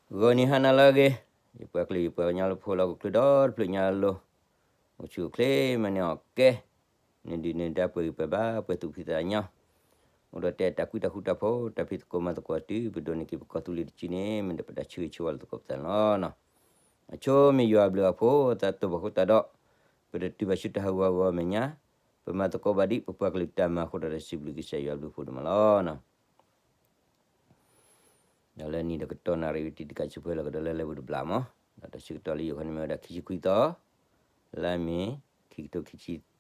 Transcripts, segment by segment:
ဂီၤနံၤဟါနၤလၢအဂ့ၤ, ယပှၤကလုာ်ယပှၤကညီလၢဖိလၢဟီၣ်ခိၣ်ချၢဒီတဖျၢၣ်ညါအလိၤ, အိၣ်ဆူၣ်အိၣ်ချ့မၤန့ၢ်အီၣ်ကဲ, နဒုၣ်နဒါပှဲၤဂံၢ်ပှဲၤဘါ ပှဲၤသူၣ်ဖှံသးညီ, အိၣ်ဒီးတဲတၢ်ကွံတၢ်ဃူတၢ်ဖိး တၢ်ဖံးသကိးမၤသကိးတုၤ ပဒိးန့ၢ်က့ၤပကီၢ်သူလ့ၤတစုန့ၣ် မ့ၢ်ဒီးပတၢ်ဆၢဂ့ၤဆၢဝါလၢသကိးပသးန့ၣ်လီၤ. အဆိမ့ၢ်ယွၤအဘျုးအဖှိၣ် သးတိၢ်ဘၣ်ဃိသတးဒီး, ပတတုၤဘၣ်ဆူတၢ်ဟးဂီၤအဂီၢ်အမဲာ်ညါ, ပမၤသကိးဘၣ်ဒ်ပပှၤကလုာ်တၢ်မၤအဃိဒီး စံးဘျုးကစၢ်ယွၤအဘျုးအဖှိၣ်ဒိၣ်မးလီၤ. ဒီးလၢနံၤဒီးကတီၢ်နၣ်ရံၣ်ဝံၤတံၢ်တကးဆူဖဲလီၤကဒီးလၢလၢပူၤတဘျီမး, ဒီးတၢ်ဆၢကတီၢ်လၢယိၤခီန့ၣ်မ့ၢ်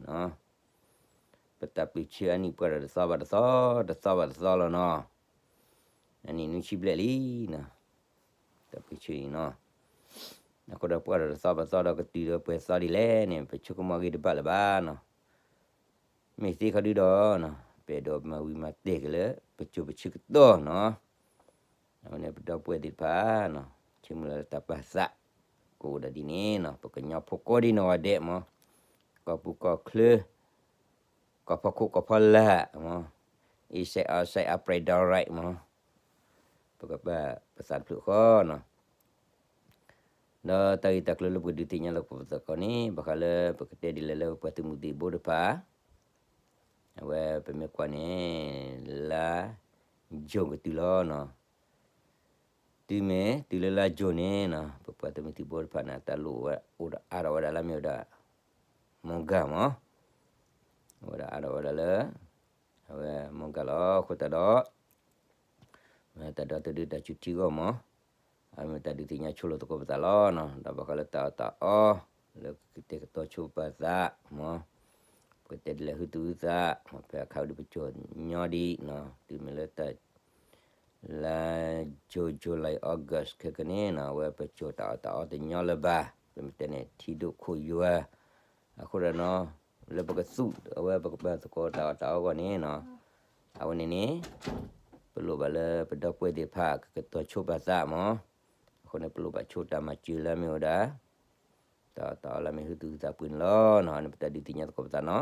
ဝဲဒၣ်ခံဆံခွံသီ, လါမ့ၤ ခံကထိခံဆံသၢနီၤ, ပတၢ်ပၢၢ်ဆၢအနံၣ်ပှဲၤဒီးတသီဘၣ်တသီ, တသီဘၣ်တသီလီၤနီၤ, အနံၣ်နွံဆံဘျဲၣ်လံနီၤ, တၢ်ပၢၢ်ဆၢအံၤနီၤ, အဃိဒီးပှဲၤဒီးတသီဘၣ်တသီဒီးကတုၤဒီးပှဲၤသီဒ်လဲၣ်န့ၣ် ပဆိကမိၣ်ဂ့ၤတဘၣ်လၢၤဘၣ်နီၤ, မ့ၢ်သ့ခီဒုဒီး, ပအဲၣ်ဒိးမၤဝံၤမၤတဲာ်က့ၤလၢ ပစိၤပဆၢကတီၢ်နီၤ, အဝဲန့ၣ်ပဒီပုၢ်ဝဲၢ်သ့ၣ်တဖၣ်နီၤ, ဆၢမုၢ်လၢ်လၢတၢ်ပာ်သး, ကအိၣ်ဒၣ်ဒ်န့ၣ်နီၤ, ပကညီဖိကိးဒံနီၢ်ဂၤဒဲးမး, ကီၢ်ပူၤကီၢ်ချၢ, ကီၢ်ဖီခိၣ်ကီၢ်ဖီလာ်မး, inside outside အပြဲၢ်ဒီးရဲၣ်မး, ပကဘၣ်ပသးတဖျၢၣ်ဃီနီၤ ဒီးတၢ်ဂ့ၢ်တၢ်ကျိၤလၢပကဒုးသ့ၣ်ညါလီၤပသးခီန့ၣ် ဘၣ်ဃးလၢပကတဲဒ်လဲၣ်လၢပပှၤသုးမုၢ်သံၣ်ဘိတဖၣ်, အဝဲပမ့ၢ်ကွၢ်န့ၣ်, လါယူၤကတုၤလီၤနီၤ, တုၤမ့ၢ်တုၤလၢလါယူၤန့ၣ်နီၤ ပပှၤသုးမုၢ်သံၣ်ဘိတဖၣ်န့ၣ် တၢ်လိၣ်ဝဲအိၣ်ဒီးအါထီၣ်ဝဲဒၣ်လၢမ့ၢ်ဝဲဒၣ်, မီၢ်ဂၢ်မး, အိၣ်ဝဲဒၣ်အါထီၣ်ဝဲဒၣ်လၢ, အဝဲမီၢ်ဂၢ်လီၤ. အဃိသတးဒီး မ့ၢ်တၢ်ဒီသဒၢတၢ်ဆူၣ်ထံဂီၢ်မး, အမ့ၢ်တၢ်ဒုးသ့ၣ်ညါဆိလိာ်သကိးပသးလီၤနီၤ. ဒီးဘၣ်ဃးလၢတၢ်အီၣ်တၢ်အီ, လၢကကတဲာ်ကတီၤဆိပာ်သးမး, ပကတဲဒ်လဲၣ်ဟုသူၣ်ဟုသး, မ့ၢ်ဖဲအခါဒုးပစိၤညီဒံးနီၤ, တုၤမ့ၢ်လၢတၢ် လါ June July August ခဲကနံၣ်နီၤ, အဝဲပစိၤတၢ်အီၣ်တၢ်အီတညီလၢၤဘၣ်, ပမ့ၢ်တဲန့ၣ် ထံဒိၣ်ခိၣ်ယွၤ, အဃိဒီးနီၤ, လၢပကသူၣ် အဝဲပကဘၣ်သကိးတၢ်အီၣ်တၢ်အီအဂီၢ်န့ၣ်နီၤ, အဝဲန့ၣ်န့ၣ်, ပလိၣ်ဘၣ်လၢပဒီပုၢ်ဝဲၢ်သ့ၣ်တဖၣ်ကကတီၤဆိပာ်သးမး, အဃိန့ၣ် ပလိၣ်ဘၣ်ဆိတၢ်မၤစၢၤလၢမ့ၢ်ဝဲဒၣ် တၢ်အီၣ်တၢ်အီလၢမ့ၢ်ဟုသူၣ်ဟုသးပှ့ၤန့ၣ်လီၤ. န့ၣ်ပတၢ်ဒုးသ့ၣ်ညါသကိးပသးနီၤ,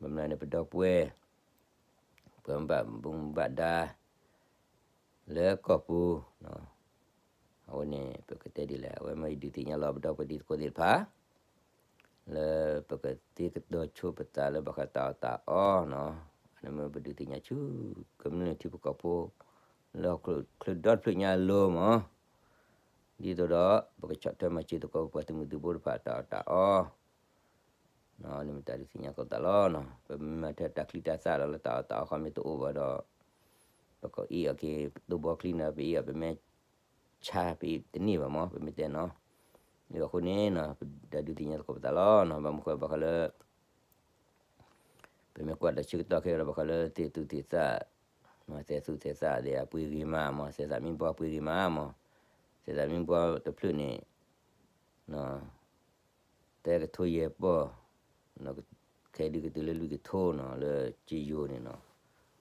ဘၣ်မနုၤန့ၣ် ပဒီပုၢ်ဝဲၢ် ပှၤဘၣ်မူဘၣ်ဒါ လၢကီၢ်ပူၤ, အဝဲန့ၣ် ပကတဲဒ်လဲၣ်, အဝဲမ့ၢ်ယဒုးသ့ၣ်ညါလီၤပဒီပုၢ်ဝဲၢ်တံၤသကိးသ့ၣ်တဖၣ် လၢပကသ့ကတီၤဆိပသးလၢဘၣ်ဃးတၢ်အီၣ်တၢ်အီနီၤ, အန့ၣ်မ့ၢ်ပဒုးသ့ၣ်ညါဆူ ကမျၢၢ်ထံဖိကီၢ်ဖိ လၢဟီၣ်ခိၣ်ချၢဒီတဖျၢၣ်ညါအလိၤမး, ဒ်သိးဒီး ပကဆီၣ်ထွဲမၤစၢၤသကိးပပှၤသုးမုၢ်သံၣ်ဘိတဖၣ်တၢ်အီၣ်တၢ်အီ န့ၣ်မ့ၢ်တၢ်ဒုးသ့ၣ်ညါသကိးသးလီၤ. ပမ့ၢ်မၤထွဲတၢ်ချံတၢ်သၣ်ဒီးလၢတၢ်အီၣ်တၢ်အီခီမ့ၢ်တအိၣ်ဘၣ်ဒီး ပကအ့ၣ်အီၤက့ၤ ပသိၣ်ဘီချံန့ၣ် ပအ့ၣ်အီၤပမ့ၢ်ဆါ ပအ့ၣ်တန့ၢ်ဘၣ်မး ပမ့ၢ်တဲနီၤ, အဃိန့ၣ် ပတၢ်ဒုးသ့ၣ်ညါသကိးပသးလီၤ. ဘၣ်မနုၤဃိဘၣ်ဃးလၢ ပမ့ၢ်ကွၢ်တၢ်ဆၢကတီၢ်ခဲအံၤဒီးဘၣ်ဃးလၢသ့ၣ်သူၣ်သ့ၣ်သၣ်, သဲးသူၣ်သဲးသၣ်သ့ၣ်အပှ့ၤဂ့ၤမးမး, သဲးသၣ်မံဘီပှ့ၤဂ့ၤမးမး, သဲးသၣ်မံဘီတဖျၢၣ်န့ၣ် သၢကထိယဲၢ်ပီၢ်, ခဲဒုးကတုၤလၢလွံၢ်ကထိနီၤ လၢကယိၤန့ၣ်နီၤ,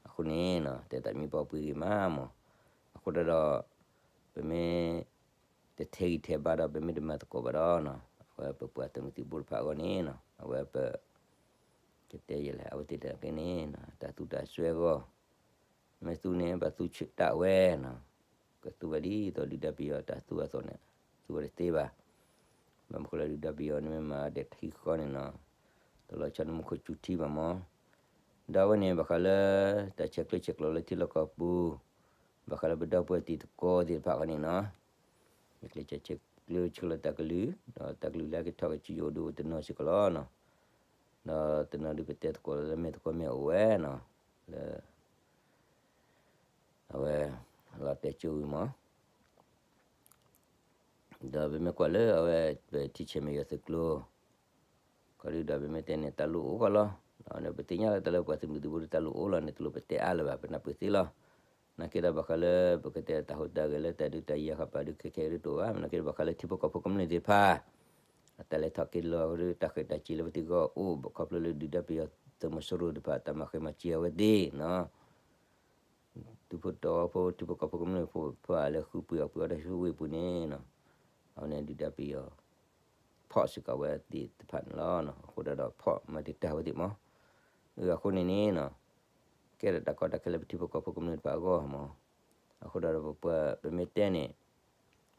အဃိန့ၣ် သဲးသၣ်မံဘီပှ့ၤဂ့ၤမးမး, အဃိဒီး ပမ့ၢ် တထဲဂံၢ်ထဲဘါဒီး ပမ့ၢ်တမၤသကိးဘၣ်ဒီး အဝဲပပှၤသုးမုၢ်သံၣ်ဘိတဖၣ်အဂီၢ်န့ၣ် အဝဲပ ကတဲယဲလဲၣ် အဝဲသ့ၣ်တဂၤန့ၣ် တၢ်သူတၢ်စွဲအဂီၢ်, မ့ၢ်သူန့ၣ် ဘၣ်သူဆၢတၢ်ဝဲနီၤ, ကသူဝဲဒ်သိးဒုၣ်ဒါပယီၤတၢ်သူအသိးန့ၣ် သူဝဲတသ့ဘၣ်. ဘၣ်မနုၤဃိလၢဒုၣ်ဒါပယီၤန့ၣ်မ့ၢ်မၤဒဲးထံဃီန့ၣ်နီၤ, တလီၤဆီန့ၣ်မူခိၣ်စူၤထံဘၣ်မး, ဒီးအဝဲန့ၣ် ဘၣ်ဃးလၢ တၢ်ဆဲးကျၢဆဲးကျိးလၢထံလီၢ်ကီၢ်ပူၤ, ဘၣ်ဃးလၢပဒီပုၢ်ဝဲၢ်တံၤသကိးသ့ၣ်တဖၣ်ဃီန့ၣ်နီၤ, မ့ၢ်ကျဲးစၢးဆဲးကျၢဆဲးကျိးလၢတၢ်ကလုၢ်, ဒီးတၢ်ကလုၢ်လၢအကထီၣ်ကစံယိၣ်ဒိၣ်တနီၤစ့ၢ်ကီးလီၤနီၤ. ဒီးတနီၤဒုးပတဲသကိးလၢမဲာ်သကိးမဲာ်အိၣ်ဝဲနီၤ, လၢ အဝဲ လီၤတဲာ်ကၠိဝံၤမး, ဒီးပမ့ၢ်ကွၢ်လၢအဝဲ ပထံဆဲးမဲာ်ယွၤသုးကျိၤ ခီဒုဒီးပမ့ၢ်တဲန့ၣ် တၢ်လိၣ်အိၣ်ဃီလီၤ. ပသ့ၣ်ညါလၢတၢ်လၢပှၤသုးမုၢ်သံၣ်ဘိဒီးတၢ်လိၣ်အိၣ်လီၤန့ၣ် တလိၣ်ပတဲအါလၢၤဘၣ် ပနၢ်ပၢၢ်သ့လီၤ. နာ်က့ဒီးဘၣ်ဃးလၢပကတဲတၢ်ဟူးတၢ်ဂဲၤလၢတၢ်ဒုးတၢ်ယၤဃာ်ပာ်ဒုးခဲခဲဒုးတအိၣ်ဘၣ်. နာ်က့ဒီးဘၣ်ဃးလၢထံဖိကီၢ်ဖိကမျၢၢ်သ့ၣ်တဖၣ် အတၢ်လဲၤထီၣ်က့ၤလီၤဒုး တၢ်ဃဲၤတၢ်စံးလၢပသံၣ်ဂီၢ်အိၣ် ခီဖျိလၢဒုၣ်ဒါပယီၤသုးမီၤစိရိၤတဖၣ်တၢ်မၤဃ့မၤစၢၤအဝဲသ့ၣ်နီၤ ဒူဖိသဝီဖိ ထံဖိကီၢ်ဖိကမျၢၢ်ဖိ ဖိအလဲၤဃုပှ့ၤအီၣ်ပှ့ၤအီတၢ်စုဝ့ၢ်ပူၤန့ၣ်နီၤ, အဝဲန့ၣ်ဒုၣ်ဒါပယီၤ ဖီၣ်စ့ၢ်ကီးဝဲသ့ၣ်တဖၣ်န့ၣ်လီၤ. အဃိဒၣ်ဒီးဖီၣ်မၤတံာ်တာ်ဝဲသ့ၣ်မး, အဃိန့ၣ်န့ၣ်နီၤ, ကဲထီၣ်တၢ်ကီတၢ်ခဲလၢပထံဖိကီၢ်ဖိကမျၢၢ်တဖၣ်အဂီၢ်မး, အဃိဒီးပပှၤ ပမ့ၢ်တဲန့ၣ်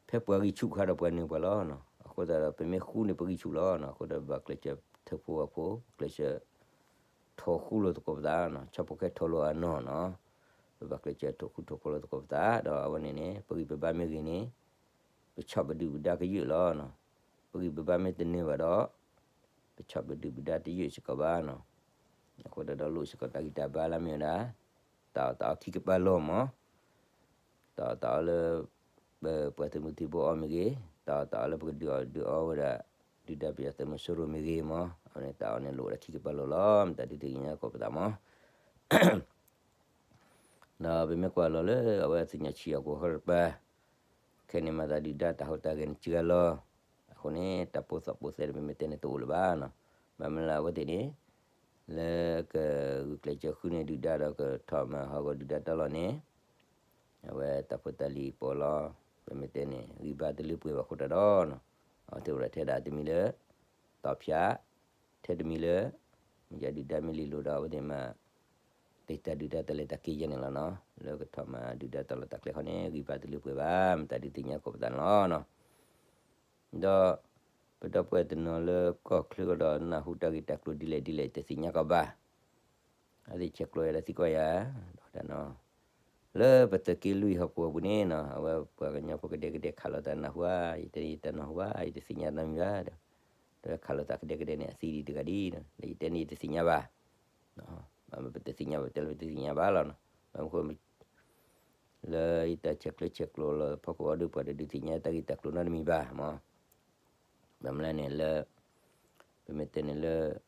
ဖဲပှၤဂံၢ်ဆူၣ်ခါဒီးပှၤနၢၤပှၤလီၤနီၤ. အဃိသတးဒီး ပမ့ၢ်ဃူန့ၣ် ပဂံၢ်ဆူၣ်လီၤနီၤ. အဃိဒီး ပဘၣ်ကျဲးစၢးထၢဖှိၣ်ဝဲဖိ, ပကျဲးစၢးထိၣ်ဃူလိာ်သကိးပသးနီၤ. ဆီၣ်ဖိၣ်ဃဲထိၣ်လိာ်အနီၢ်နီၤ, ပဘၣ်ကျဲးစၢးထိၣ်ဃူထိၣ်ဖိးလိာ်သကိးပသး. ဒီးအဝဲန့ၣ်န့ၣ် ပဂံၢ်ပဘါမ့ၢ်ဂ့ၤန့ၣ် ပဆီၣ်ပဒုၣ်ပဒါကယၢၢ်လီၤနီၤ. ပဂံၢ်ပဘါမ့ၢ်တနၢၤဘၣ်ဒီး ပဆီၣ်ပဒုၣ်ပဒါတယၢၢ်စ့ၢ်ကီးဘၣ်နီၤ. အဃိသတးဒီး လိၣ်စ့ၢ်ကီးတၢ်ဂံၢ်တၢ်ဘါလၢမ့ၢ်ဝဲဒၣ် တၢ်အီၣ်တၢ်အီခံကပၤလီၢ်မး, တၢ်အီၣ်တၢ်အီလၢ ပပှၤသုးမုၢ်သံၣ်ဘိအီၣ်မ့ၢ်ဂ့ၤ, တၢ်အီၣ်တၢ်အီလၢပကဒုးအီၣ်ဒုးအီဝဲဒၣ် ဒုၣ်ဒါပယီၤသုးမီၤစိရိၤမ့ၢ်ဂ့ၤမး, အဝဲန့ၣ်တၢ်အီၣ်န့ၣ်လိၣ်ဝဲဒၣ်ခံကပၤလီၢ်လီၤ. မတၤဒုးသ့ၣ်ညါသကိးပသးမး ဒီးပမ့ၢ်ကွၢ်လီၤလၢအဝဲသ့ၣ်ညါဆံးအီၤကိးဃီတပၤ, ခဲန့ၣ်မၤသးဒုၣ်ဒါတၢ်ဟူးတၢ်ဂဲၤန့ၣ်စှၤလီၤ. အဃိန့ၣ် တၢ်ပိၢ်သီၣ်ပိၢ်သဲဒီး ပမ့ၢ်တဲန့ၣ်တအိၣ်လၢၤဘၣ်နီၤ. ဘၣ်မနုၤလၢအဝဲသ့ၣ်န့ၣ် လၢကဂုာ်ကျဲးစၢးဃုန့ၢ်ဒုၣ်ဒါဒီးကထီၣ်မၤဟးဂီၤဒုၣ်ဒါတၢ်လီၢ်န့ၣ် အဝဲတၢ်ဖိတၢ်လံၤပီးလီၤ, ပမ့ၢ်တဲန့ၣ် ဂံၢ်ဘါတလၢပှဲၤဘၣ်အဃိတၢ်ဒီးနီၤ, အဝဲသ့ၣ်အိၣ်ဒၣ်ထဲဒၣ်တမံၤလၢ တီဖၠး, ထဲတမံၤလၢ မ့ၢ်ဒုၣ်ဒါမ့ၢ်လံာ်လိၤဒီး အဝဲသ့ၣ်မၤ တ့ၢ်တၢ်ဒုၣ်ဒါတၢ်လဲၤတၢ်က့ၤယဲန့ၣ်လီၤနီၤ. လၢကထီၣ်မၤဒုၣ်ဒါတၢ်လီၢ်တၢ်ကျဲဃီန့ၣ် ဂံၢ်ဘါတလၢပှဲၤဘၣ်, မတၤဒုးသ့ၣ်ညါသကိးပသးန့ၣ်လီၤနီၤ. ဒီး ပဒီပုၢ်ဝဲၢ်တနီၤလၢကီၢ်ချၢကဒီး နၢ်ဟူတၢ်ဂ့ၢ်တၢ်ကျိၤဒ်လဲၣ်ဒ်လဲၣ် တသ့ၣ်ညါကီးဘၣ်. အသ့ၣ်ဆဲးကျိးယၤလၢသံကွၢ်ယၤ, ဒီးတနီၤ လၢပသုးက့လွံၢ်ဟီၣ်ကဝီၤပူၤန့ၣ်နီၤ, အဝဲပှၤကညီဖိကဒဲကဒဲခးလိာ်သးနၢ်ဟူဧါ, ယတဲန့ၣ်ယတနၢ်ဟူဘၣ်, ယတသ့ၣ်ညါနီတမံၤဘၣ်ဒီး, တဝဲခးလိာ်သးကဒဲကဒဲန့ၣ် အသံဒံးတဂၤဒ်နီၤ, ဒီးယတဲန့ၣ်ယတသ့ၣ်ညါဘၣ်. ပတသ့ၣ်ညါဘၣ် တဲလၢပတသ့ၣ်ညါဘၣ်လီၤနီၤ. ဘၣ်မနုၤဃိ လၢယတၢ်ဆဲးကျိးဆဲးကျိးလီၤဖီခိၣ်အီၤဒီး ပှၤတဒုးသ့ၣ်ညါတၢ်ဂ့ၢ်တၢ်ကျိၤနီတမံၤဘၣ်မး. ဘၣ်မနုၤလဲၣ်န့ၣ်လၢ ပမ့ၢ်တဲန့ၣ်လၢ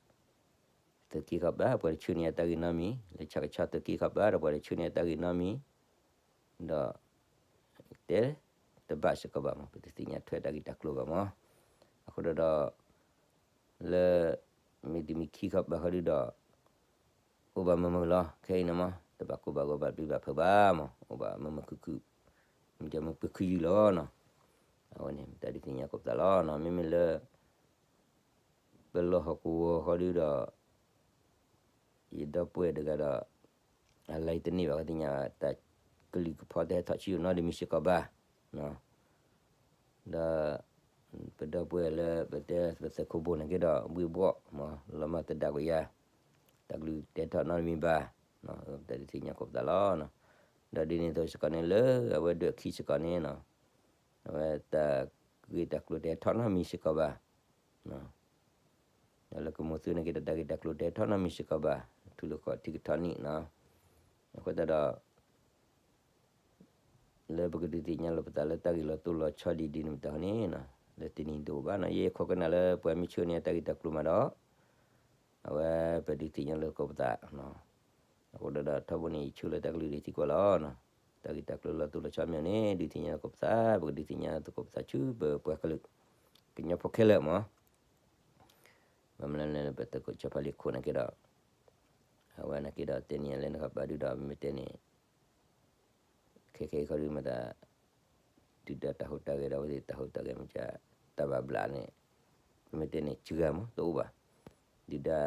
သုးက့ခီပၤ ပှၤတဆှၢန့ၢ်အတၢ်ဂ့ၢ်နီတမံၤ, လၢဆၣ်ကဆီသုးက့ခီပၤဒီး ပှၤတဆှၢန့ၢ်အတၢ်ဂ့ၢ်နီတမံၤ, ဒီး တဲ တဘၣ်စ့ၢ်ကီးဘၣ်မး, ပတသ့ၣ်ညါထွဲတၢ်ဂ့ၢ်တၢ်ကျိၤဘၣ်မး. အဃိဒီး လၢ မ့ၢ်တမံၤခံခီပၤဃီဒုဒီး အိၣ်ဘၣ်မုာ်မုာ်လီၤ. ခဲအံၤန့ၣ်မး တဘၣ်ကိၢ်ဘၣ်ဂီၤဘၣ်ပျံၤဘၣ်ဖုးဘၣ်မး, အိၣ်ဘၣ်မုာ်မုာ်ခုၣ်ခုၣ်, မ့ၢ်တမ့ၢ်ပှဲၤခုၣ်ယုၢ်လီၤနီၤ. အဝဲန့ၣ် မတၤဒုးသ့ၣ်ညါကိးပသးလီၤနီၤ. မ့မ့ၢ်လၢ ပလီၢ်ဟီၣ်ကဝီၤဃီဒုဒီး ယဒီပုၢ်ဝဲၢ်တဂၤဒီး အလါယတန့ၢ်ဘၣ် ကသ့ၣ်ညါ တၢ်ကလုၢ်ကဖီတဟဲထီၣ်ဆံးနီတမံၤစ့ၢ်ကီးဘၣ်. ဒီး ပဒီပုၢ်ဝဲၢ်လၢပတဲပသုးခိၣ်ဘိန့ၣ်က့ၤဒီး ဘှံးဘှီၣ်မး လီၤမၢ်သဒါကွံာ်ယၤ, တၢ်ကလုၢ်တဟဲထီၣ်နီတမံၤဘၣ်, တၢ်ဒုးသ့ၣ်ညါကိးပသးလီၤ. ဒီးဒ်န့ၣ်အသိးစ့ၢ်ကီးန့ၣ် လၢအဝဲဒၢးခံစ့ၢ်ကီးန့ၣ်နီၤ, အဝဲတၢ်ဂ့ၢ်တၢ်ကျိၤတဟဲထီၣ်နီတမံၤစ့ၢ်ကီးဘၣ်. ဒီးလၢကမိၢ်သုန့ၣ်က့ၤဒီး တၢ်ဂ့ၢ်တၢ်ကျိၤတဟဲထီၣ်နီတမံၤစ့ၢ်ကီးဘၣ်, ထူလၢဃီထံကထီၣ်နံၣ်နီၤ. အဃိသတးဒီး လၢပကဒုးသ့ၣ်ညါလိာ်ပသးလၢတၢ်ဂ့ၢ်လီၤတိၢ်လီၤဆီဒ်ဒ်န့ၣ်မတၤဟီန့ၣ်, လၢတနံၤတအိၣ်ဘၣ်နီၤ, ယဲယခိးကနၣ်လၢပှၤမ့ၢ်ဆှၢန့ၢ်တၢ်ဂ့ၢ်တၢ်ကျိၤမးဒီး အဝဲပဒုးသ့ၣ်ညါလိာ်သကိးပသး. အဃိဒီးထီဘိန့ၣ် ယဆှၢလၢတၢ်ကလုၢ်ဒ်သံကွၢ်လီၤ. တၢ်ဂ့ၢ်တၢ်ကျိၤလီၤတိၢ်လီၤဆီမ့ၢ်န့ၣ် ဒုးသ့ၣ်ညါလိာ်သကိးပသး, ပကဒုးသ့ၣ်ညါလိာ်သကိးပသးဆူပပှၤကလုာ် ကညီဖိခဲလၢာ်မး. ဘၣ်မနုၤလဲၣ် ပသုးခိၣ်စီၤဖါလံၤခိၣ်န့ၣ်က့ၤဒီး အဝဲန့ၣ်က့ၤဒီးတဲန့ၢ်ယၤလၢနကပၤဒုဒီး မ့ၢ်တဲန့ၣ် ခဲခဲအံၤဃီဒုမ့ၢ်တၢ် ဒုၣ်ဒါတၢ်ဟူးတၢ်ဂဲၤဒီး အဝဲသ့ၣ်တၢ်ဟူးတၢ်ဂဲၤမ့ၢ်က တၢ်ဘၣ်ဘျးန့ၣ် ပမ့ၢ်တဲန့ၣ် စှၤမး တအိၣ်ဘၣ်. ဒုၣ်ဒါ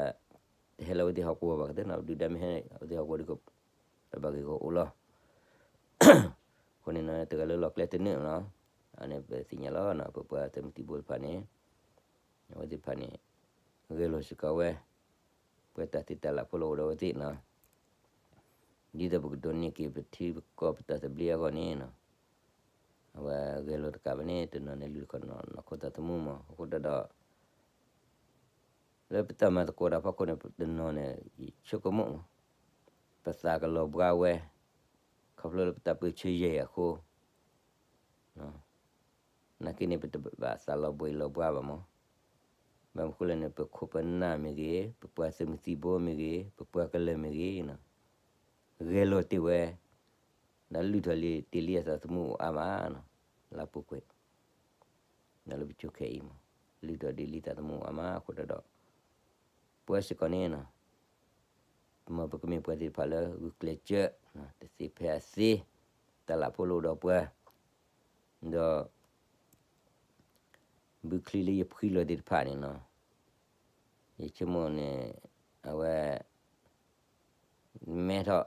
တဟဲလၢအဝဲသ့ၣ်ဟီၣ်ကဝီၤဘၣ်ကသ့နီၤ, ဒုၣ်ဒါမ့ၢ်ဟဲအဝဲသ့ၣ်ဟီၣ်ကဝီၤဒု တၢ်ဘၣ်ဂ့ၢ်ဂီၢ်အိၣ်လီၤ. အဃိန့ၣ်နီၤ တဂၤလၢလီၢ်ကျဲတနၢၣ်နီၤ, အန့ၣ်ပသ့ၣ်ညါလီၤနီၤ, ပပှၤသုးမုၢ်သံၣ်ဘိတဖၣ်န့ၣ် အဝဲသ့ၣ်တဖၣ်န့ၣ် ဂဲၤလိာ်စ့ၢ်ကီးဝဲ ပှဲၤတၢ်သ့တၢ်လၢ်ဖိလၢအိၣ်ဒီးအဝဲသ့ၣ်နီၤ, ဒ်သိးပကဒိးန့ၢ်က့ၤပထံပကီၢ်ပတၢ်သဘျ့အဂီၢ်န့ၣ်နီၤ, အဝဲဂဲၤလိာ်တကးဘၣ်န့ၣ် တနီၤန့ၣ် လုၢ်တခီနီၢ်ခိသးသမူမး, အဃိသတးဒီး လၢပတၢ်မၤသကိးတၢ်ဖီခိၣ်န့ၣ် တနီၤန့ၣ် ယဆိကမိၣ်မး, ပသးကလီၤဘှါဝဲ, ခီဖျိလၢပတၢ်ပၢဆှၢယဲၢ်အဃိ နာ်က့န့ၣ် ပတဘၣ်သးလီၤဘှံးလီၤဘှါဘၣ်မး, ဘၣ်မနုၤဃိလဲၣ်န့ၣ် ပခိၣ်ပနၢ်မ့ၢ်ဂ့ၤ, ပပှၤသုးမုၢ်သံၣ်ဘိမ့ၢ်ဂ့ၤ, ပပှၤကလၢၤမ့ၢ်ဂ့ၤ, ဂဲၤလိာ်တ့ၢ်ဝဲ, ဒီးလုၢ်ထီၣ်လံတ့ၢ်လံအသးသမူအိၣ်အါမးနီၤ, လၢပူၤကွံာ် ဒီးလၢပစိၤခဲအံၤမး, လုၢ်ထီၣ်တ့ၢ်လံသးသမူအိၣ်အါမးအဃိဒီး ပဝဲစ့ၢ်ကီးန့ၣ်နီၤ, မ်ပကမ့ၢ်ပှၤသ့ၣ်တဖၣ်လၢဂုာ်ကျဲးစၢး တသ့ဖဲအသ့ တၢ်လၢ်ဖိလၢအိၣ်ဒီးပှၤ, ဒီး ဘုချံလၢယဖှံလီၤသ့ၣ်တဖၣ်န့ၣ်နီၤ, ယဆိကမိၣ်န့ၣ် အဝဲ မဲထီၣ်,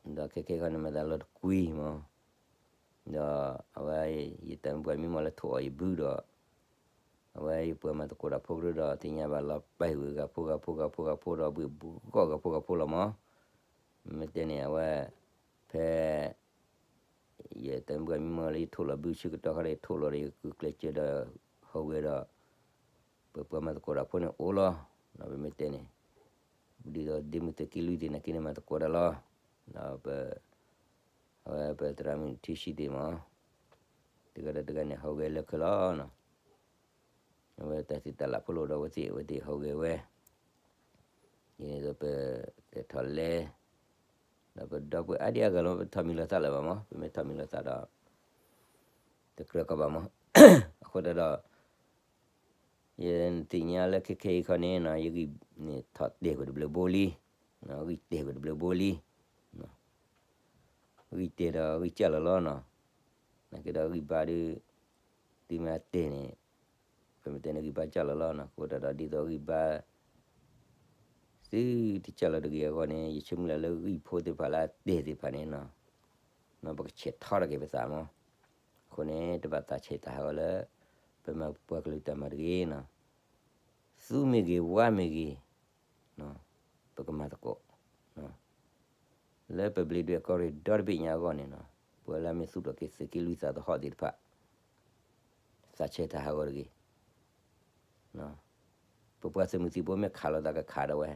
ဒီးခဲခဲခီန့ၣ် မ့ၢ်သးလီၤတကွံမး, ဒီးအဝဲ ယတၢ်မုၢ်ပှၢ်မံမီၢ်လၢထိၣ်အီၣ်ယဘုဒီး အဝဲယပှၤမၤသကိးတၢ်ဖိကရၢဒီး သ့ၣ်ညါဘၣ်လီၤပာ်ဝံၤဂၤဖိဂၤဖိဂၤဖိဂၤဖိဒီး ဘှ့ၣ်ဘှူဂီၢ်ဂၤဖိဂၤဖိလီၤမး. မ့ၢ်တဲန့ၣ် အဝဲ ဖဲ ယတၢ်မုၢ်ပှၢ်မံမီၢ်လၢယထိၣ်လီၤဘုဆၢကတီၢ်ခါဒီး ယထိၣ်လီၤဒီး ယဂုာ်ကျဲးစၢးဒီး ဟီၣ်ဂဲၤဒီး ပပှၤမၤသကိးတၢ်ဖိန့ၣ်အိၣ်လီၤ. ဒီးပမ့ၢ်တဲန့ၣ် ဒ်သိးဒ့မုၢ်သုးက့လွံၢ်သ့ၣ်နာ်က့န့ၣ် မၤသကိးတၢ်လီၤ. ဒီးပ အဝဲပသရၣ်မုၣ်ထံဆံသ့ၣ်မး တဂၤဒီးတဂၤန့ၣ် ဟီၣ်ဂဲၤလၢခဲလီၤနီၤ. အဝဲတၢ်သ့ၣ်တၢ်လၢ်ဖိလိာ်ဒီး အဝဲသ့ၣ်အဝဲသ့ၣ်ဟီၣ်ဂဲၤဝဲ ဒ်သိးပကထီၣ်လဲၤ ဒီးပဒီပုၢ်ဝဲၢ်အါဒံအါဂၤလီၤ ပထီၣ်မံၤလီၤသးလၢၤဘၣ်မး, ပမ့ၢ်ထီၣ်မံၤလီၤသးဒီး တကြၢးကီဘၣ်မး. အဃိသတးဒီး ယသ့ၣ်ညါလၢခဲခဲအံၤခီန့ၣ်နီၤ ယဂံၢ်န့ၣ်ထီၣ်တဲာ်ကွံာ်တဘျုးဘိလံ, ဂံၢ်တဲာ်ကွံာ်တဘျုးဘိလံ, ဂံၢ်တဲာ်ဒီးဂံၢ်ကၢ်လီၤလီၤနီၤ. နာ်က့ဒီးဂံၢ်ဘါဒီး သုမ့ၢ်အတဲာ်န့ၣ် ပမ့ၢ်တဲန့ၣ်ဂံၢ်ဘါကၢ်လီၤလီၤနီၤ. အဃိသတးဒီးဒ်သိးဂံၢ်ဘါ သုတကၢ်လီၤတဂ့ၤအဂီၢ်န့ၣ် ယဆိကမိၣ်လၢလၢဂံၢ်ဖိသ့ၣ်တဖၣ်လၢအတဲာ်သ့ၣ်တဖၣ်န့ၣ်နီၤ ပကဆဲးထီၣ်ထီၣ်က့ၤပသးမး. အဃိန့ၣ် တဘၣ်သးဆဲးတၢ်ဟးဂီၤလၢ ပမၤပှၤကလုာ်တၢ်မၤတဂ့ၤနီၤ. သူမ့ၢ်ဂ့ၤ ဝါမ့ၢ်ဂ့ၤ ပကမၤသကိး လၢပဘျံးဒွဲၣ်ကီၢ်ရ့ၣ်ဒီတဘ့ၣ်ညါအဂီၢ်န့ၣ်နီၤ ပှၤလၢမ့ၢ်သူၣ်ထီၣ်က့ၤသုးက့လွံၢ်သးသဟီၣ်သ့ၣ်တဖၣ် သးဆဲးတၢ်ဟးဂီၤတဂ့ၤ. ပပှၤသုးမုၢ်သံၣ်ဘိမ့ၢ်ခးလိာ်သးကခးဒီးဝဲ,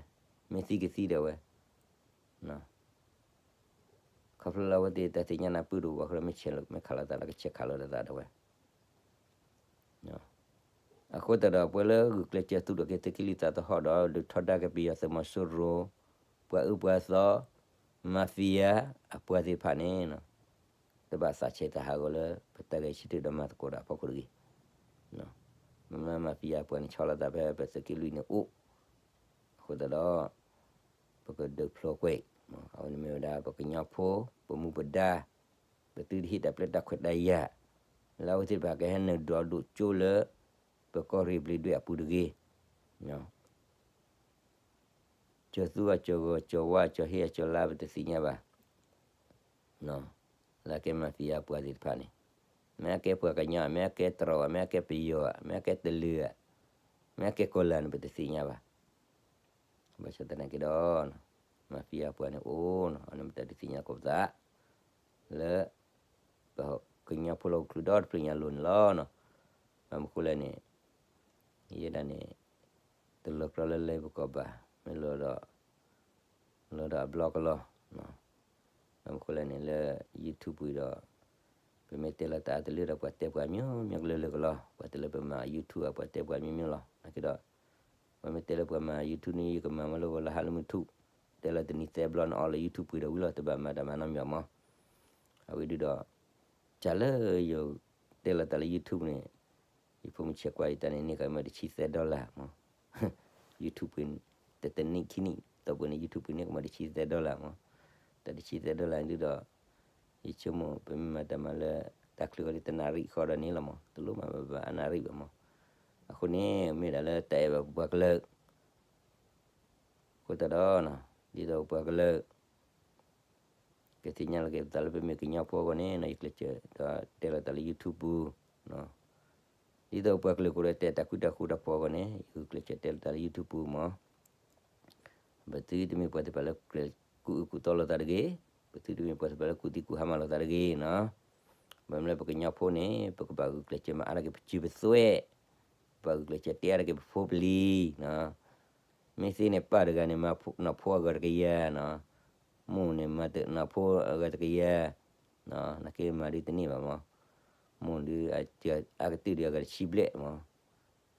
မ့ၢ်သံကသံဒီးဝဲ. ခီဖျိလၢအဝဲသ့ၣ်တၢ်သ့ၣ်ညါနၢ်ပၢၢ်တအိၣ်ဘၣ်အဃိဒီး မ့ၢ်ဆဲးလီၤ မ့ၢ်ခးလိာ်သးဒီးကဆဲးခးလိာ်သးဒီးဝဲ. အဃိသတးဒီး ပှၤလၢဂုာ်ကျဲးစၢးသူၣ်ထီၣ်က့ၤသုးက့လွံၢ်သးသဟီၣ်ဒီး ဒုးထီဒါက့ၤပယီၤသုးမီၤစိရိၤ ပှၤအၢပှၤသီ mafia အပှၤသ့ၣ်တဖၣ်န့ၣ် တဘၣ်သးဆဲးတၢ်ဟးဂီၤလၢ ပတၢ်ဂဲၤဆၢထၢၣ်ဒီးမၤသကိးတၢ်အဖီခိၣ်တဂ့ၤ. မ့ၢ် mafia ပှၤန့ၣ်ဆီလီၤသးဖဲပသုးက့လွံၢ်န့ၣ်အိၣ်, အဃိသတးဒီး ပကဒုးဖျိကွဲး, အဝဲန့ၣ်မ့ၢ်ဝဲဒၣ်ပကညီဖိ ပမူပဒါ, ပသုတဟ့ၣ်တၢ်ပျဲတၢ်ခွဲးတၢ်ယာ် လၢအဝဲသ့ၣ်တဖၣ်ကဟဲနုာ်ဒိးဒိၣ်ကၠိလၢ ပကီၢ်ရ့ၣ်ဘျံးဒွဲၣ်အပူၤတဂ့ၤ. ကၠီၤသူအကၠီၤဂီၤ ကၠီၤဝါကၠီၤဟ့အကၠီၤလါ ပတသ့ၣ်ညါဘၣ် လၢကဲ mafia ပှၤသ့ၣ်တဖၣ်န့ၣ်, မ့ၢ်အကဲပှၤကညီ, မ့ၢ်အကဲတရီး, မ့ၢ်အကဲပယီၤ, မ့ၢ်အကဲတလၢၤ, မ့ၢ်အကဲကီၢ်လၢ်န့ၣ် ပတသ့ၣ်ညါဘၣ်. ဘၣ်ဆၣ်သနာ်က့ဒီး mafia ပှၤန့ၣ်အိၣ်နီၤ, အန့ၣ်မ့ၢ်တၢ်ဒုးသ့ၣ်ညါကိးပသး လၢ ပကညီဖိလၢဟီၣ်ခိၣ်ချၢဒီတဖျၢၣ်ညါလိၤန့ၣ်လီၤ. ဘၣ်မနုၤဃိလဲၣ်န့ၣ် ယဲဒၣ်န့ၣ် တလီၤကြီလၢလၢပကီၢ်ဘၣ်, မ့ၢ်လီၤဒီး လီၤဒီးအဘျီကလီၤ. ဘၣ်မနုၤဃိလဲၣ်န့ၣ် လၢ YouTube ပူၤဒီး ပမ့ၢ်တဲလီၤတၢ်အါတလၢဒီး ပှၤတဲပှၤမျိုးမျိုးကလၢလၢကလီၤ. ပှၤတလၢပမၤ YouTube အပှၤတဲပှၤမျိုးမျိုးလီၤ. နာ်က့ဒီး ပမ့ၢ်တဲလၢပှၤမၤ YouTube န့ၣ် ယကမၤမ့ၢ်လၢဂီၤလၢဟါလၢမုၢ်ထူၣ်, တဲလီၤတနံၤသၢဘျီန့ၣ် အီၣ်လၢ YouTube ပူၤဒီးဝံၤလီၤ, တဘၣ်မၤတၢ်မၤနီတမံၤမး. အဝဲဒုးဒီး တၢ်လၢယတဲလီၤတၢ်လၢ YouTube န့ၣ် ယဖိမုၣ်ဆဲးကွၢ်ယတၢ်န့ၣ် န့ၢ်ကမၢတဆံသၢ dollar မး. YouTube ပူၤ တနံၣ်ခံနံၣ် တီၢ်ပူၤန့ၣ် YouTube ပူၤန့ၢ်ကမၢတဆံသၢ dollar မး. တၢ်တဆံသၢ dollar ဒုးဒီး ယဆိကမိၣ် ပမ့ၢ်မၤတၢ်မၤလၢ တၢ်ချုးအီၤဒီး တနၣ်ရံၣ်ဃီဒီးန့ၣ်လီၤမး, တလိၣ်မၤဘၣ်အနၣ်ရံၣ်ဘၣ်မး. အဃိန့ၣ် မ့ၢ်ဒၣ်လၢတၢ်အဲၣ်ဘၣ်ပပှၤကလုာ် အဃိသတးဒီး ဒ်သိးပပှၤကလုာ် ကသ့ၣ်ညါလီၤက့ၤပသးလၢပမ့ၢ်ကညီဖိအဂီၢ်န့ၣ် ယကျဲးစၢးဒီးတဲလီၤတၢ်လၢ YouTube ပူၤ ဒ်သိးပပှၤကလုာ်ကအိၣ်ဒီးတဲတၢ်ဃူတၢ်ဖိးတၢ်ဖိအဂီၢ်န့ၣ် ယကျဲးစၢးတဲလီၤတၢ်လၢ YouTube ပူၤမး. ပသုတမ့ၢ်ပှၤသ့ၣ်တဖၣ်လၢ ကူၣ်အၢကူၣ်သီလိာ်သးတဂ့ၤ, ပသုတမ့ၢ်ပှၤသ့ၣ်တဖၣ်လၢကူၣ်သံကူၣ်ဟါမၢ်လိာ်သးတဂ့ၤနီၤ. ဘၣ်မနုၤလၢပကညီဖိန့ၣ် ပကဘၣ်ဂုာ်ကျဲးစၢးမၤအါထီၣ်က့ၤပစုပသွဲၣ်, ပဘၣ်ဂုာ်ကျဲးစၢးတဲအါထီၣ်က့ၤပဖိပလံၤနီၤ. မ့ၢ်သ့န့ၣ် ပၢ်တဂၤန့ၣ် မၤနီၢ်ဖိအဂၤတကယၤနီၤ, မိၢ်န့ၣ် မၤနီၢ်ဖိအဂၤတကယၤ, နာ်က့မၤဒုးတန့ၢ်ဘၣ်မး, မိၢ်ဒုး အကတၢၢ်ဒုးအဂၤတဆံဘျဲၣ်မး.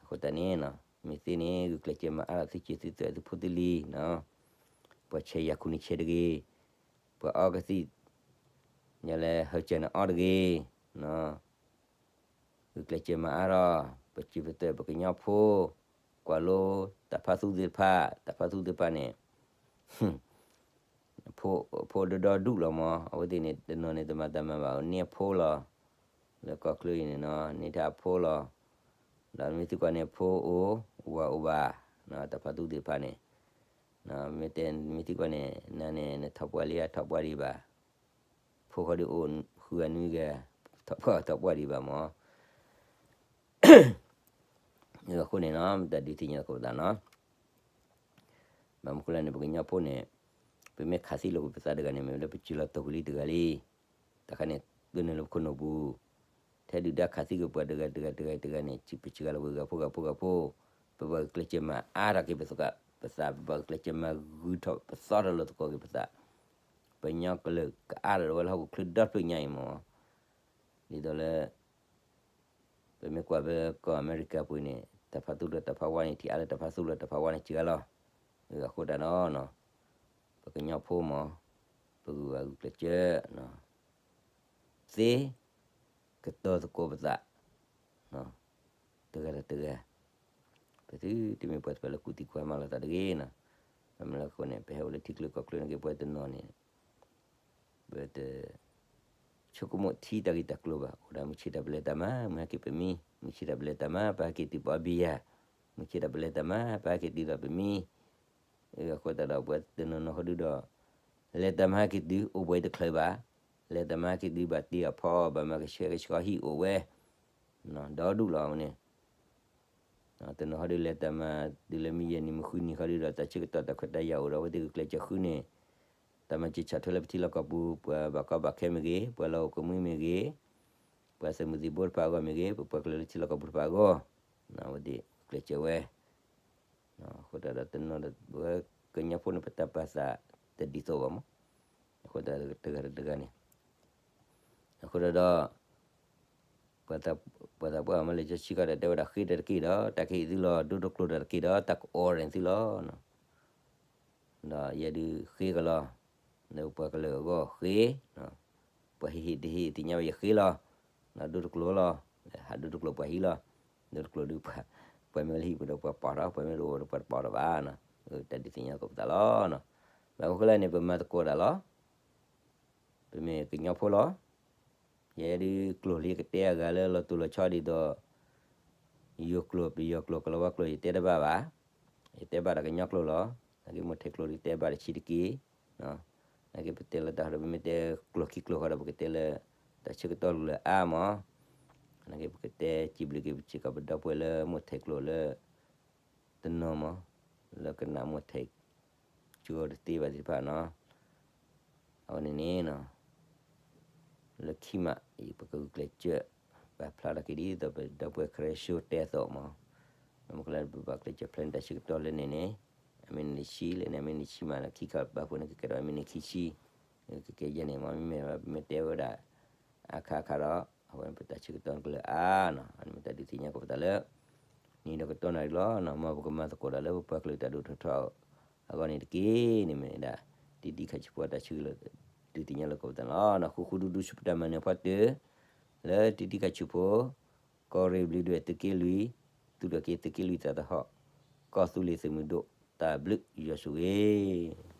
အဃိသတးန့ၣ်နီၤ မ့ၢ်သ့န့ၣ် ဂုာ်ကျဲးစၢးမၤအါထီၣ်သုစုသုသွဲၣ်သုဖိသုလံၤနီၤ, ပှၤဆဲးယၤခူၣ်န့ၣ်ဆဲးတဂ့ၤ, ပှၤအီကသံၣ် ညါလဲၤဟၢစၢၤန့ၣ်အီတဂ့ၤနီၤ. ဂုာ်ကျဲးစၢးမၤအါထီၣ် ပစုပသွဲၣ်ပကညီဖိ, ကွၢ်လိတၢ်ဖါသူသ့ၣ်တဖၣ်, တၢ်ဖါသူသ့ၣ်တဖၣ်န့ၣ် ဖိဒီဒီဒူၣ်လီၤမး, အဝဲသ့ၣ်န့ၣ် တနီၤန့ၣ် တမၤတၢ်မၤဘၣ် န့ၢ်အဖိလီၤ. လၢကီၢ်ချၢအံၤန့ၣ်နီၤ န့ၢ်ထဲအဖိလီၤ. ဒီးမ့ၢ်သံကွၢ်န့ၣ် ဖိအိၣ် ဝၤအိၣ်ဘၣ်, တၢ်ဖါသူသ့ၣ်တဖၣ်န့ၣ် မ့ၢ်တဲ မ့ၢ်သံကွၢ်န့ၣ် နၤန့ၣ် နထီၣ်ပှၢ်လံဧါ ထီၣ်ပှၢ်ဒံးဘၣ်, ဖိဃီဒုးအိၣ်ဃုဂၤနွံဂၤ, ထီၣ်ပှၢ်ထီၣ်ပှၢ်ဒံးဘၣ်မၢ်. အဃိန့ၣ်နီၤ မ့ၢ်တၢ်ဒုးသ့ၣ်ညါသကိးပသးနီၤ. ဘၣ်မနုၤအဃိလဲၣ်န့ၣ် ပကညီဖိန့ၣ် ပမ့ၢ်ခးသံလိာ်ကွံာ်ပသးတဂၤန့ၣ် မ့ၢ်လၢပစၢၤလီၤတီၢ်ကွံာ်လံတဂၤလံ. တၢ်ခါန့ၣ် ဒိးန့ၢ်လၢပခိၣ်နူာ်ပူၤ, ထဲဒုၣ်ဒါခးသံကွံာ်ပှၤတဂၤတဂၤတဂၤတဂၤန့ၣ် ပစၢၤလီၤပှၤဂၤဖိဂၤဖိဂၤဖိ, ပဘၣ်ဂုာ်ကျဲးစၢးမၤအါထီၣ်က့ၤပသး, ပသး ပဘၣ်ဂုာ်ကျဲးစၢးမၤဂုာ်ထီၣ်ပသီထီၣ်လိာ်သကိးက့ၤပသး, ပညီကလုာ်ကအါထီၣ်ဝဲလၢဟီၣ်ခိၣ်ချၢဒီဖျၢၣ်ညါအံၤမၢ်. ဒ်သိးလၢ ပမ့ၢ်ကွၢ်ဖဲကီၢ်အမဲရကၤပူၤန့ၣ် တၢ်ဖးသူၣ်လၢတၢ်ဖးဝါန့ၣ် ထံၣ်အါလၢတၢ်ဖးသူၣ်လၢတၢ်ဖးဝါန့ၣ်စှၤလီၤ. အဃိသတးဒီး ပကညီဖိမၢ် ပဂုာ်ဘၣ်ဂုာ်ကျဲးစၢး သ့ကတီၤသကိးပသး တဂၤဒီးတဂၤ, ပသုတမ့ၢ်ပှၤတဖၣ်လၢကူၣ်သံကွၢ်မၤလိာ်သးတဂ့ၤနီၤ. ဘၣ်မနုၤအဃိန့ၣ် ပဟဲအိၣ်လၢထံချၢကီၢ်ချၢန့ၣ်က့ၤ ပှၤတနီၤန့ၣ် ပတ ဆိကမိၣ်ထံတၢ်ဂ့ၢ်တၢ်ကျိၤဘၣ်. အိၣ်ဒၣ်မုၢ်ဆ့ၣ်တၢ်ပလဲၤတၢ်မၤ မုၢ်ဟဲက့ၤပမံ, မုၢ်ဆ့ၣ်တၢ်ပလဲၤတၢ်မၤ ပဟဲက့ၤတုၤပအီဘံယၤ, မုၢ်ဆ့ၣ်တၢ်ပလဲၤတၢ်မၤ ပဟဲက့ၤတုၤဒီးပမံ. အဃိသတးဒီး ပှၤတနီၤနီၤဟီဒုဒီး လဲၤတၢ်မၤဟဲက့ၤတုၤ အိၣ်ဘှံးတချုးဘၣ်, လဲၤတၢ်မၤဟဲက့ၤတုၤ ဘၣ်တ့အီၣ်ဖီအီၣ် ဘၣ်မၤကဆှဲကဆှီဟံၣ်အိၣ်ဝဲ ဒီဒူၣ်လီၤန့ၣ် တနီၤဟီဒုလဲၤတၢ်မၤ တုၤလၢမုၢ်ယဲၢ်နံၤမုၢ်ဃုနံၤဟီဒုဒီး တၢ်ဆၢကတီၢ်တၢ်ခွဲးတၢ်ယာ်အိၣ်ဒီး အဝဲသ့ၣ်ဂုာ်ကျဲးစၢးဃုန့ၣ် တၢ်မၤစၢၤဆၣ်ထွဲလၢပထံလီၢ်ကီၢ်ပူၤ ပှၤဘၣ်ကီဘၣ်ခဲမ့ၢ်ဂ့ၤ, ပှၤလီၢ်အိၣ်ကမှံမ့ၢ်ဂ့ၤ, ပှၤသုးမုၢ်သံၣ်ဘိတဖၣ်အဂီၢ်မ့ၢ်ဂ့ၤ, ပပှၤကလုာ်လၢထံလီၢ်ကီၢ်ပူၤတဖၣ်အဂီၢ် အဝဲသ့ၣ်ဂုာ်ကျဲးစၢးဝဲ. အဃိသတးဒီးတနီၤဒီး ပဝဲကညီဖိန့ၣ် ပတၢ်ပာ်သးတဒ်သိးဘၣ်မး. အဃိသတးတဂၤဒီးတဂၤန့ၣ် အဃိသတးဒီး ပှၤသးပှၢ်မ့ၢ်လဲၤကဆံဃီဒီး တဲဝဲဒၣ်ဃ့တၢ်တက့ၢ်ဒီး တၢ်ကဟ့ၣ်သုလီၤ, ဒိတကျိၤတၢ်တက့ၢ်ဒီး တၢ်ကအီၣ်ရၣ်သုလီၤ. ဒီးယဲဒုးဃ့ကလီၤ, လၢပှၤကလုာ်အဂီၢ်ဃ့, ပှၤဟ့ၣ်ဟ့ၣ်တဟ့ၣ်သ့ၣ်ညါဘၣ်ယဃ့လီၤ. ဒိတကျိၤလီၤ, ဟးဒိတကျိၤပှၤဟံးလီၤ. ဒိတကျိၤဒုး ပှၤမ့ၢ်လၢဟံၣ်ပူၤဒီးပှၤပီၢ်ထီၣ်, ပှၤမ့ၢ်တအိၣ်ဒီးပှၤတပီၢ်ထီၣ်ဘၣ်. တၢ်ဒုးသ့ၣ်ညါသကိးပသးလီၤ. ဘၣ်မနုၤအဃိလဲၣ်န့ၣ် ပမၤသကိးတၢ်လီၤ. ပမ့ၢ်ကညီဖိလီၤ. ယဲဒုးကျိာ်လၢယကတဲအဂၤလၢလီၤတိၢ်လီၤဆီဒ်သိး ယိၤကျိာ် ပယီၤကျိာ် ကလီၤဝါကျိာ် ယတဲတဘၣ်ဘၣ်. ယတဲဘၣ်ဒီးကညီကျိာ်လီၤ. နာ်က့မိၢ်ထဲးကျိာ်ဒုးတဲဘၣ်တဆံးတက့ၢ်. နာ်က့ပတဲလၢတၢ်ဟီဒီး ပမ့ၢ်တဲကျိာ်ခံကျိာ်ဃီဒီး ပကတဲလၢ တၢ်ဆၢကတီၢ်လူၤလၢအါမး. နာ်က့ပကတဲစံးဘျုးက့ၤပစ့ၢ်ကီးပဒီပုၢ်ဝဲၢ်လၢမိၢ်ထဲးကျိာ်လၢ တနီၤမး လၢကနၣ်မိၢ်ထဲး ကၠိတသ့ဘၣ်သ့ၣ်တဖၣ်နီၤ. အဝဲန့ၣ်န့ၣ် လၢခံမး ပကဂုာ်ကျဲးစၢး ပာ်ဖျါထီၣ်က့ၤဒ်သိးပဒီပုၢ်ဝဲၢ်ခရံာ်ဖိတဲအသိးမး. မ့ၢ်မနုၤအဃိလဲၣ် ပဘၣ်ကျဲးစၢးဖျါန့ၢ်တၢ်ဆၢကတီၢ်လၢန့ၣ်န့ၣ် အမ့ၢ်နံၣ်တဆံလဲၣ်န့ၣ် အမ့ၢ်နံၣ်တဆံမးလၢခံခါဘၣ်ဖဲန့ၣ် ကကဲထီၣ်အမ့ၢ်နံၣ်ခံဆံ ကကဲယဲၢ်န့ၣ်မး မ့မ့ၢ်ပမ့ၢ်တဲဝဲဒၣ် အခါခါဒီး အဝဲပတၢ်ဆၢကတီၢ်ကလၢအါနီၤ အန့ၣ်မ့ၢ်တၢ်ဒုးသ့ၣ်ညါကပသးလၢ နံၤဒီးကတီၢ်နၣ်ရံၣ်လီၤ. မ်ပကမၤသကိးတၢ်လၢပပှၤကလုာ်တၢ်ဒိၣ်ထီၣ်ထီအဂီၢ်န့ၣ်တက့ၢ်. န့ၣ်မ့ၢ်ဒၣ် တံတံခါဆူၣ်ဖိတၢ်ဆၢကတီၢ်ဒုးသ့ၣ်ညါလၢကပသးန့ၣ်လီၤ. ဃူဃူဒူဒူဆူပတၢ်မၤနၢၤဖီတၢၢ် လၢတံတံခါဆူၣ်ဖိ ကီၢ်ရ့ၣ်ဘျုးဒွဲၣ်သုးက့လွံၢ် သူၣ်ထီၣ်က့ၤသုးက့လွံၢ်သးသဟီၣ် ကီၢ်သူလ့ၤသုးမုၢ်ဒိၣ် တၢ်ဘျုးယွၤဆိၣ်ဂ့ၤ